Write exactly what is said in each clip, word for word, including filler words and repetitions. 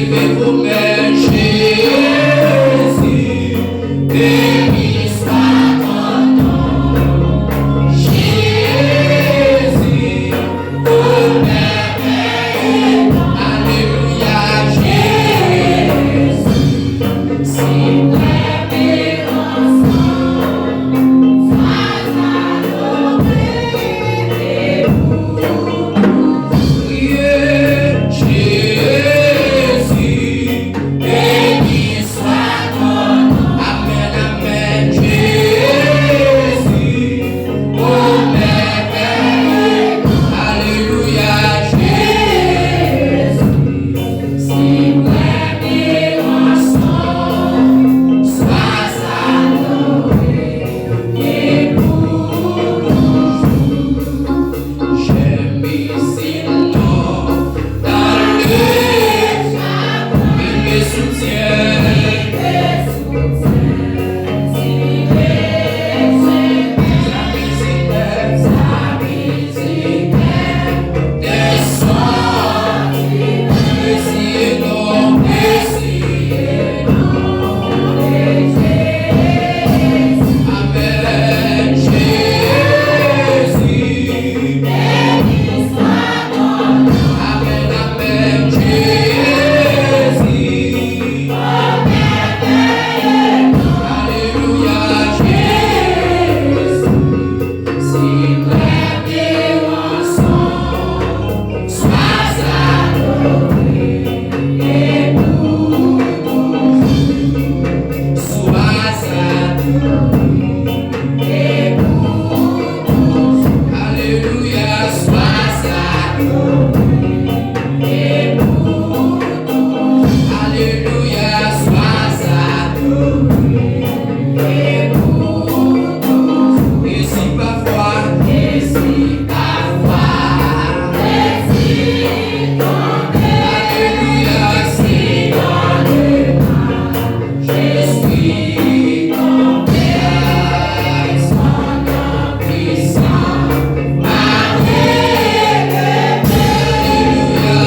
Leve vos mains, Jésus, béni soit ton nom. Jésus, au merveilleux nom. Alléluia, Jésus, suprême et grand. Sois adoré et prier, Jésus, béni soit ton nom. Amen, amen, Jésus, au merveilleux nom. Alléluia, Jésus, suprême et grand, sois adoré et pour toujours. J'aime ici, non, dans le charbon, il me soutient. Amen, Jésus. Amen, amen, Jésus. Alléluia, Jésus. Sois adoré et pour toujours. Sois adoré et pour toujours. Alléluia, sois adoré et pour toujours. Alléluia, sois adoré et pour toujours. Et si parfois, et si parfois, et si ton Alléluia, si ton je suis ton Père, ton Père puissant, ma rédemption, merci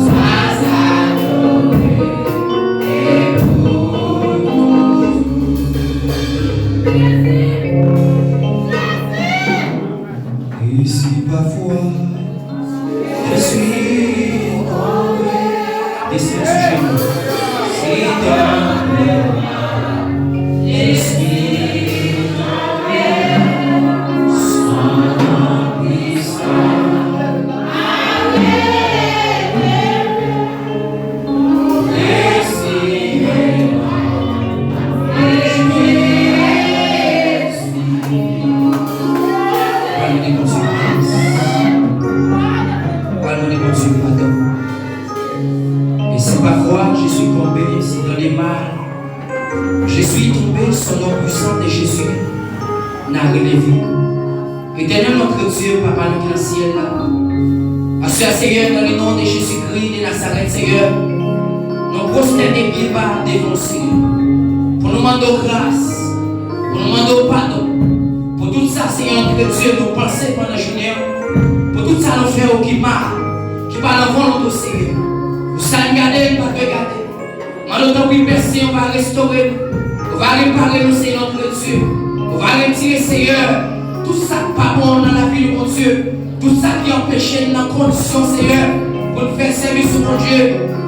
et non, et Jésus, et Jésus. Et si parfois je suis tombé, et si je suis tombé, si dans mes bras je suis tombé, son nom puissant a révélé. Pral mande Bondye gras. Pral mande Bondye padon. Et si parfois je suis tombé, si dans les mains je suis tombé, son nom puissant de Jésus n'a relevé. Éternel notre Dieu, Papa nou ki nan syèl la, aswè a, Seyè, dans le nom de Jésus-Christ de Nazareth, Seyè, nou pwostène pye ba devan w, Seyè, pou nou mande w gras, pou nou mande w padon, pou tout sa, Seyè, notre Dieu, nou panse pandan jounen an, pou tout sa nou fè w ki mal, ki pa nan volonte w, Seyè, pou sa n gade, n pa dwe gade. Mande w tanpri, Pè Sen, ou va restore nou. Ou va repare nou, Seyè, notre Dieu. Ou va retire, Seyè, tout sa k pa bon nan lavi nou, Bondye. Tout sa ki anpeche n nan kondisyon, Seyè, pou n fè sèvis ou, Bondye.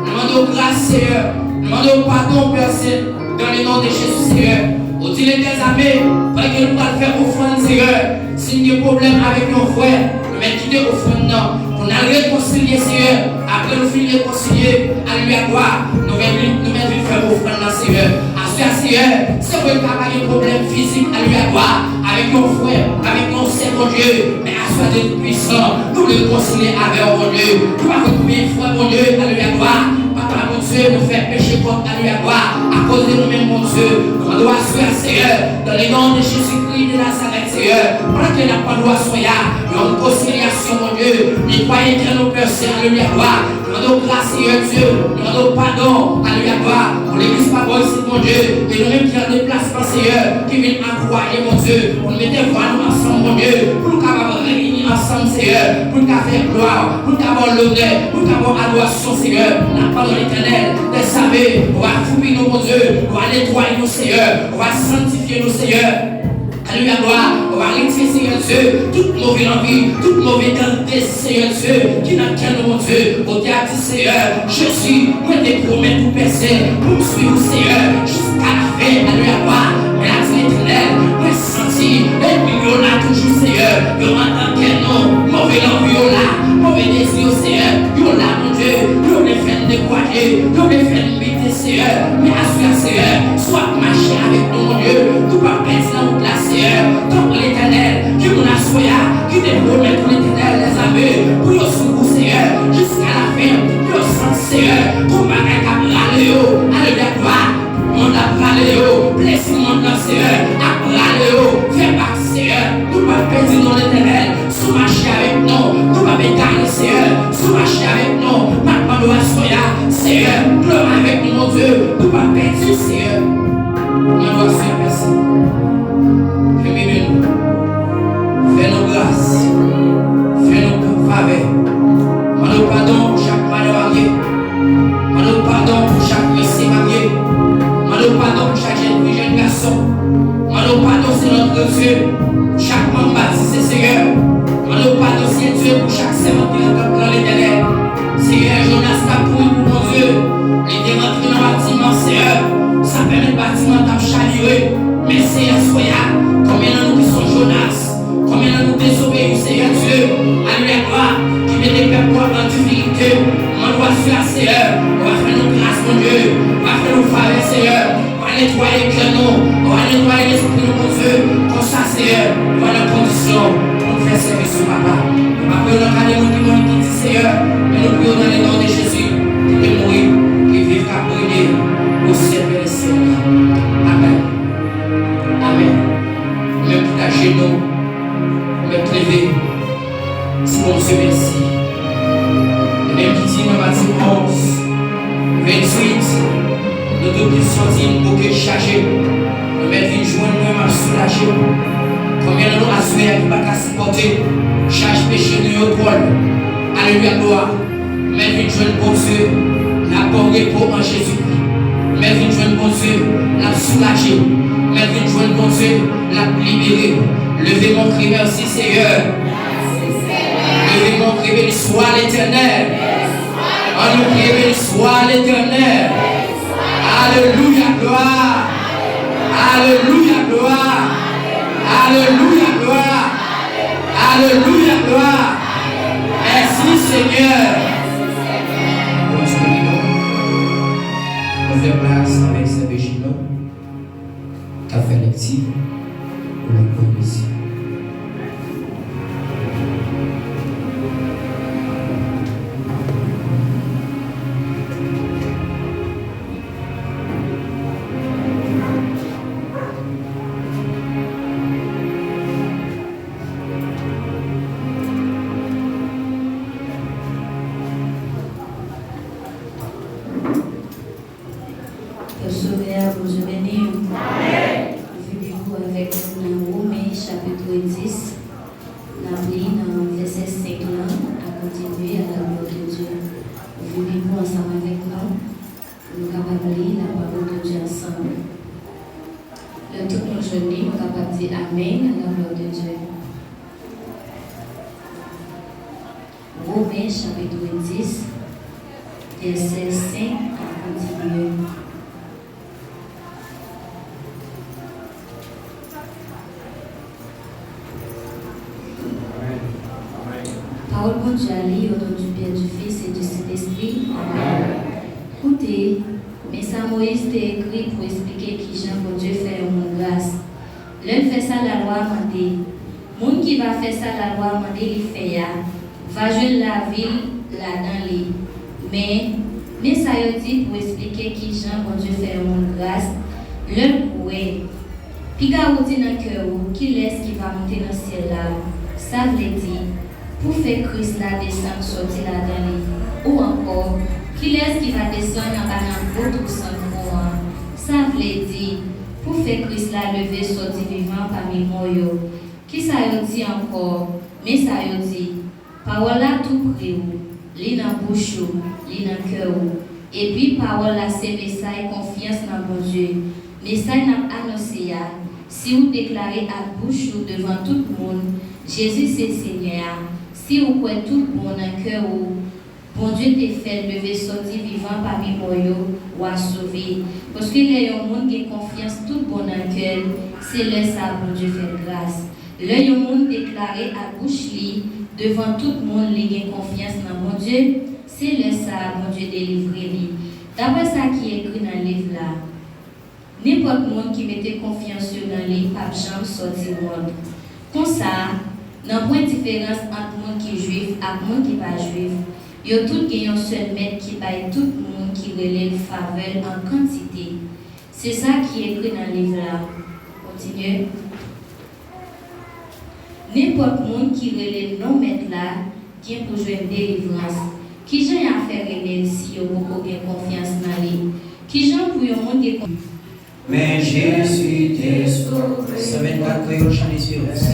Nou mande w gras, Seyè. Nou mande w padon, Pè Sen, dans le nom de Jésus, Seyè. Ou di, Letènèl dèzame, pandan ke nou pral fè ofrann, Seyè, si n gen pwoblèm avèk yon frè, nou mèt kite ofrann nan pou n al rekonsilye, Seyè. Apre nou fin rekonsilye, alelouya, glwa, nou mèt vin, nou mèt vin fè ofrann nan, Seyè. Aswè a, Seyè, se vre n ka pa gen pwoblèm fizik, alelouya, glwa, avèk yon frè, avèk yon sè, Bondye, men aswè a, Dye Toupisan, nou vle rekonsilye avè w, Bondye. Nou pa konn konbyen frè, Bondye, alelouya, glwa, Papa, Bondye, Dye, nou fè peche kont, alelouya, glwa, akoz de nou menm, Bondye. Nou mande w aswè a, Seyè, dans le nom de Jésus-Christ de Nazareth, Seyè, pandan ke n ap mande w aswè a, yon rekonsilyasyon, Bondye, netwaye kè nou, Pè Seyè, alelouya, glwa. Nou mande w gras, Seyè Dye, nou mande w padon, alelouya, glwa, pou legliz pa bò isit, Bondye, e nou menm ki an deplasman, Seyè, ki vin ankouraje, Bondye, pou nou mete vwa nou ansanm, Bondye, pou nou kapab reyini ansanm, Seyè, pou nou ka fè glwa, pou nou ka ba w lonè, pou nou ka ba w adorasyon, Seyè. N ap mande w, Letènèl dèzame, ou va foupi nou, Bondye, ou va netwaye nou, Seyè, ou va sanktifye nou, Seyè. Alelouya, glwa, ou va retire, Seyè Dye, tout move lanvi, tout move dezi, Seyè Dye, ki nan kè nou, Bondye. Bondye a di, Seyè, Jezi, mwen te pwomèt ou, Pè Seyè, pou m swiv ou, Seyè, jiska lafen. Alelouya, glwa. Men a di Letènèl, mwen santi ènmi yo la toujou, Seyè. Yo antan kè nou, move lanvi yo la, move dezi yo, Seyè, yo la, Bondye. Yo vle fè n dekouraje, yo vle fè n bite, Seyè. Men aswè a, Seyè, si w ap mache avèk nou, Bondye, nou p ap pèdi nan wout la, Seyè. Tanpri, Letènèl, gen moun aswè a ki te pwomèt ou, Letènèl dèzame, pou yo swiv ou, Seyè, jiska lafen, pou yo santi, Seyè, gon bagay k ap rale yo. Alelouya, glwa. Mond ap rale yo, plezi mond lan, Seyè, ap rale yo. Fè pati, Seyè, nou p ap pèdi non, Letènèl. Si w mache avèk nou, nou p ap egare, Seyè. Si w mache avèk nou, n ap mande w aswè a, Seyè, pran avèk nou, Bondye, nou p ap pèdi, Seyè. Mande w aswè a, mèsi. Fèmen men nou. Fè nou gras. Fè nou favè. Mande w padon pou chak madanm marye. Mande w padon pou chak mesye marye. Mande w padon pou chak jèn fi, jèn gason. Mande w padon, Seyè Dye, pou chak manm batize, Seyè. Mande w padon, Seyè Dye, pou chak sèvant ki nan tanp lan, Letènèl. Seyè, Jonas t ap kouri pou Bondye. Li te rantre nan batiman, Seyè. Sa pèmèt batiman t ap chavire. Men, Seyè, aswè a, konbyen nan nou ki se yon Jonas? Konbyen nan nou dezobeyi, Seyè Dye? Alelouya, glwa, ki mete pèp ou a an difikilte. Mande w aswè a, Seyè, ou va fè nou gras, Bondye. Ou va fè nou favè, Seyè. Ou va netwaye kè nou. Ou va netwaye lespri nou, Bondye. Konsa, Seyè, nou va nan kondisyon pou nou fè sèvis ou, papa. Nou pa priye nan ka de moun ki mouri, ki di, Seyè, men nou priye nan le non de Jezi, ki te mouri, ki viv, k ap règne o syèl, Pè Seyè. Amèn. Amèn. Ou menm ki t ajenou, ou mèt leve. Di Bondye mèsi. Li menm ki di nan Matye onz, venntuit, nou tout ki soti, nou boke chaje, nou mèt vin jwenn mwen, m ap soulaje w. Konbyen nan nou aswè a ki pa ka sipòte chaj peche nou yo twò lou? Alelouya, glwa. Mèt vin jwenn Bondye, l ap ba w repo an Jezikri. Mèt vin jwenn Bondye, l ap soulaje w. Mèt vin jwenn Bondye, l ap libere w. Leve men w, kriye, mèsi Seyè. Leve men w, kriye, beni swa Letènèl. Ann nou priye, beni swa Letènèl. Alelouya, glwa. Alelouya, glwa. Alelouya, glwa. Alelouya, glwa. Mèsi, Senyè. Bondye beni nou. Nou fè plas avèk sè Bejino k ap fè lekti pou lèpwemye. Ke Sovè a, Bondye beni w. Ouvri Bib ou avèk nou nan Women chapit dis. N ap li nan vèsè senk lan, a kontinye, à la gloire de Dieu. Ouvri Bib ou ansanm avèk nou. Nou kapab li la pawòl de Dye ansanm. Lè tout nou jwenn li, nou kapab di amèn, à la gloire de Dieu. Women chapit dis, vèsè senk a kontinye. Pawòl Bondye a li, au nom du Père, du Fils et du Saint-Esprit. Amèn. Koute, men sa Moyiz te ekri pou esplike kijan Bondye fè yon moun gras. Lè l fè sa lalwa a mande, moun ki va fè sa lalwa a mande li fè a, va jwenn lavi l ladan li. Men, Men sa yo di pou esplike ki jan Bondye fè yon moun gras lè l kwè. Piga ou di nan kè ou, "Kilès ki va monte nan syèl la?" Sa vle di, pou fè Kris la desann sòti ladan li. Ou ankò, "Kilès ki va desann anba nan gwo twou san fon an?" Sa vle di, pou fè Kris la leve sòti vivan pami mò yo. Kisa yo di ankò? Men sa yo di, Pawòl la tou pre ou, li nan bouch ou, li nan kè ou. Epi pawòl la se mesay konfyans nan Bondye. Mesay n ap anonse a, si ou deklare ak bouch ou devan tout moun, Jezi se Senyè a, si ou kwè tout bon nan kè ou, Bondye te fè l leve sòti vivan pami mò yo, w a sove. Paske lè yon moun gen konfyans tout bon nan kè l, se lè sa a Bondye fè l gras. Lè yon moun deklare ak bouch li devan tout moun li gen konfyans nan Bondye, se lè sa a Bondye delivre li. Daprè sa ki ekri nan liv la, nenpòt moun ki mete konfyans yo nan li p ap janm sòti wont. Konsa, nanpwen diferans ant moun ki Jwif ak moun ki pa Jwif. Yo tout gen yon sèl Mèt ki bay tout moun ki rele l favè l an kantite. Se sa ki ekri nan liv la. Kontinye. Nenpòt moun ki rele non Mèt la gen pou jwenn delivrans. Kijan y a fè renmen l si yo poko gen konfyans nan li? Kijan pou yon moun gen konfyans? Mais je suis désolé. Semaine quatre, Créole, chant d'espérance.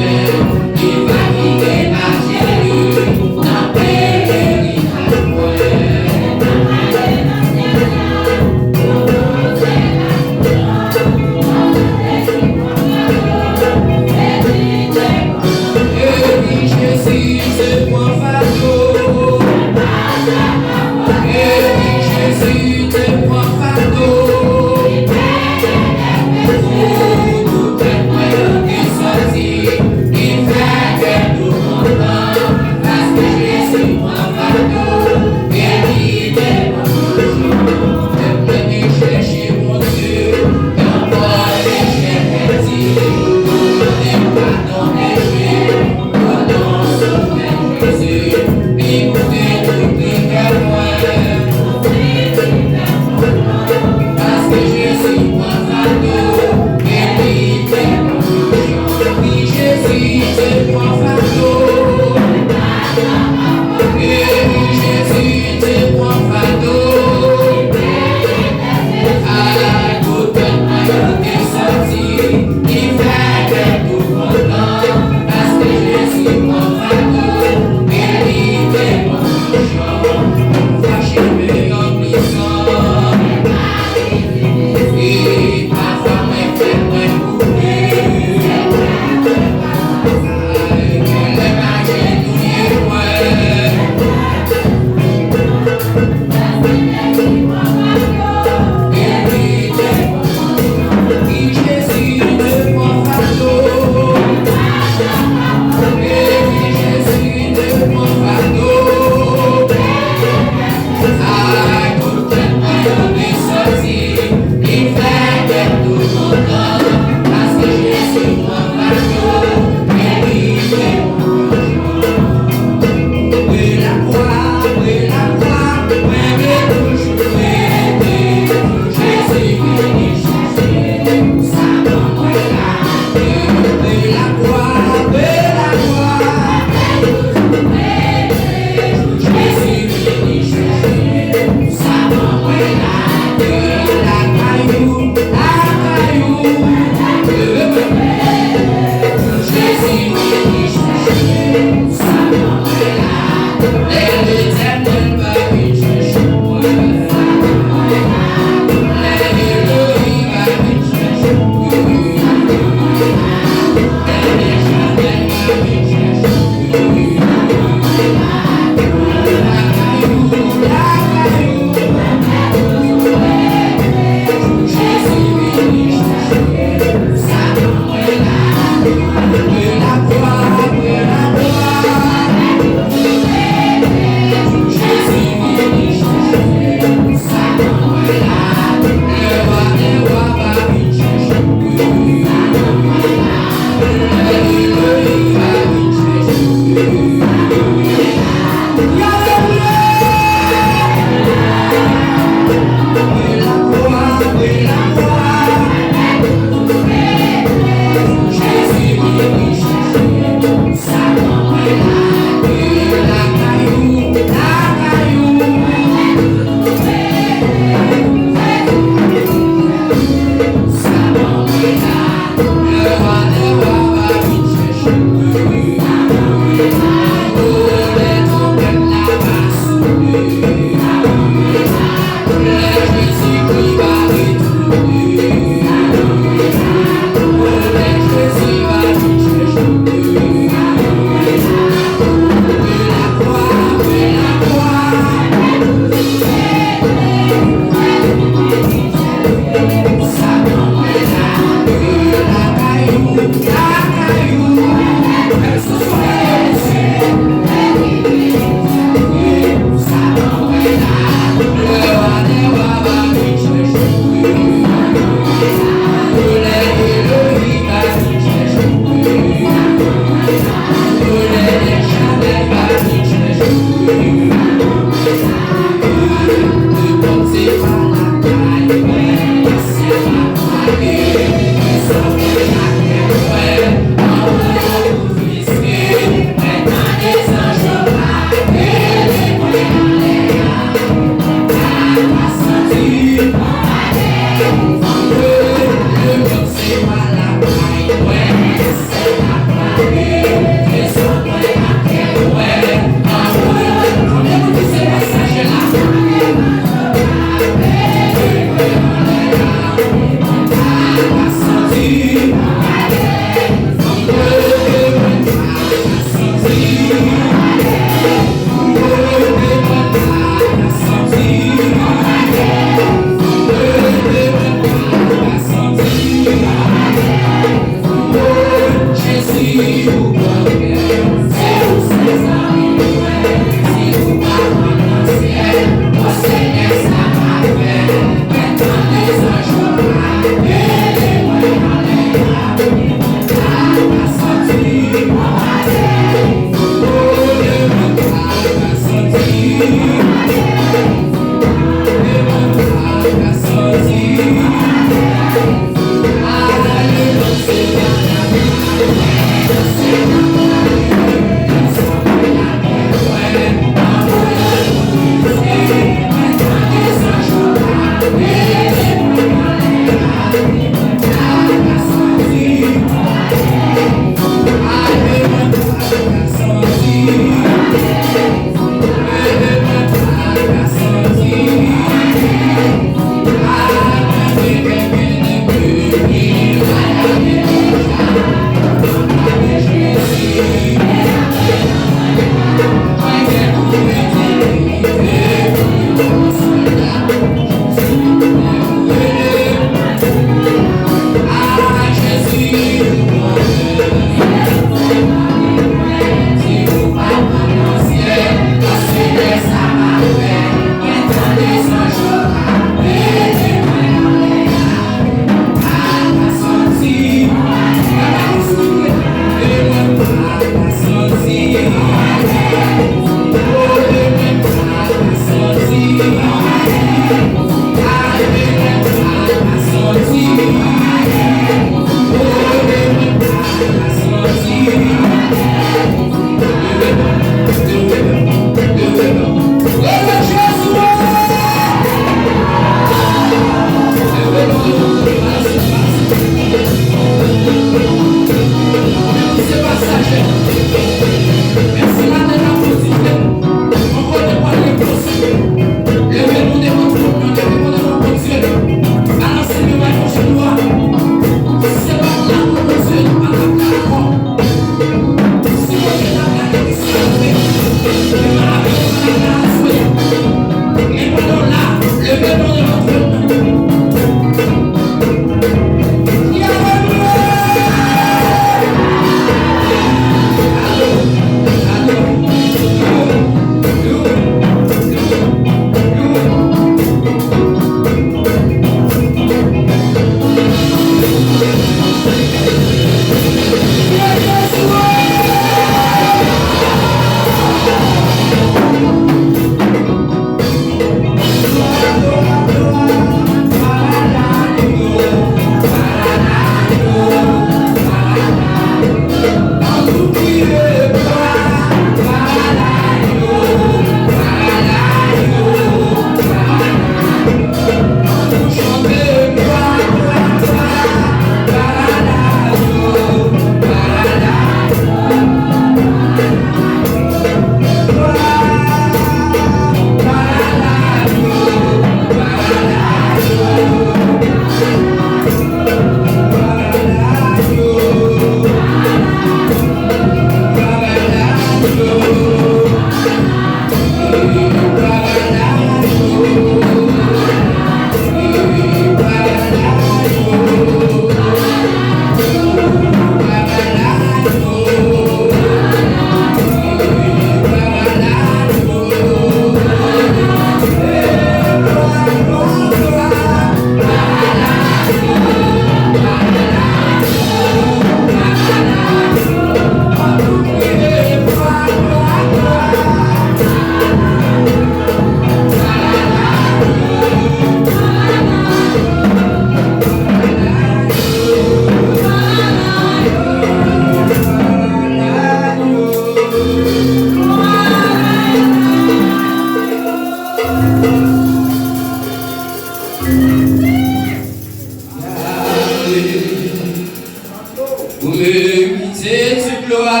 Ou merite tout glwa.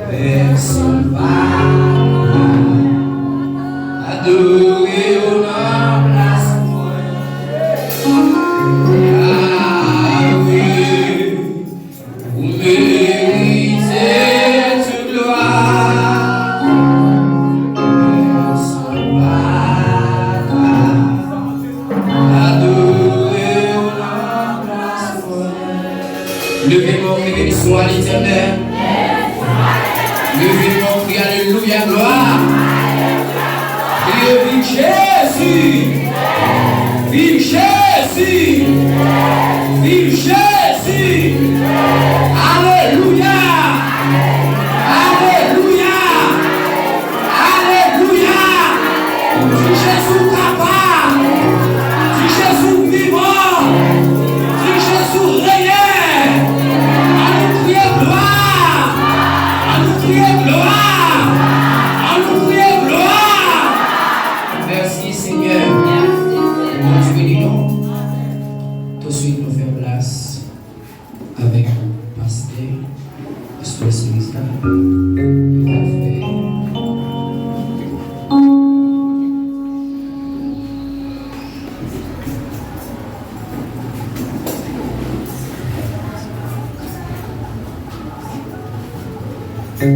Pèsonn pa ka adore w nan plas mwen. Yahweh, ou merite tout glwa. Pèsonn pa ka adore w nan plas mwen. Leve men w, leve men w, Letènèl. Leve men w, kriye alelouya, glwa. Kriye viv Jezi. Viv Jezi. Viv Jezi. Alelouya. Alelouya. Alelouya! Di Jezi w kapab! Di Jezi w vivan! Di Jezi w reyèl! Ann nou kriye glwa! Ann nou kriye glwa! Ann nou kriye glwa! Mèsi, Senyè. Bondye beni nou. Touswit, nou fè plas avèk pastè, pastè Celestin, ki pral fè.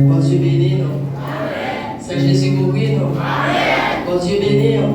Bondye beni nou. Sè Jezi kouvri nou. Bondye beni nou.